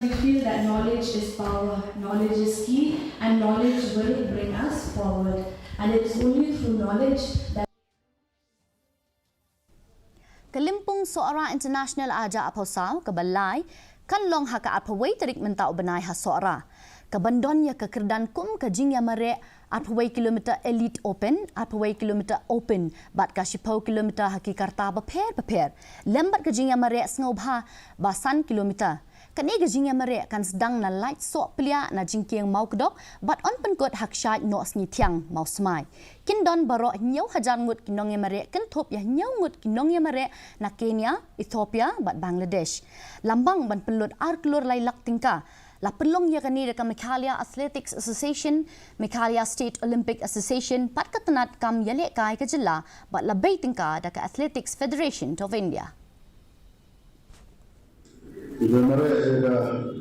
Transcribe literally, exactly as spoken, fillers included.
We feel that knowledge is power, knowledge is key, and knowledge will bring us forward. And it is only through knowledge that Ka Lympung Sohra International Aja Aphausau, kaba lai, kan long ha ka arphew wei tarik mynta u bnai ha Sohra. Kaban don ïa ka kyrdan kum ka jingïamareh arphew wei kilometer Elite Open, arphew wei kilometer Open, bad ka shiphew kilometer ha ki karta bapher bapher. Lem bad ka jingïamareh sngewbha ba san kilometer. Kane ka jingïamareh kan sdang na Lait Sohpliah na jingkieng Mawkdok, bad yn pynkut ha kshaid Nohsngi Thiang Mawsmai. Kin don baroh hynñiew hajar ngut ki nongïamareh kynthup ïa hynñiew ngut ki nongïamareh na Kenya, Ethiopia, bad Bangladesh. Lambang ban pynlut ar klur lai lak tyngka. La pynlong ïa kane da ka Meghalaya Athletics Association, Meghalaya State Olympic Association, bad ka tnad kam ïalehkai ka jylla, bad la bei tyngka da ka Athletics Federation of India. Ïamareh ïa ka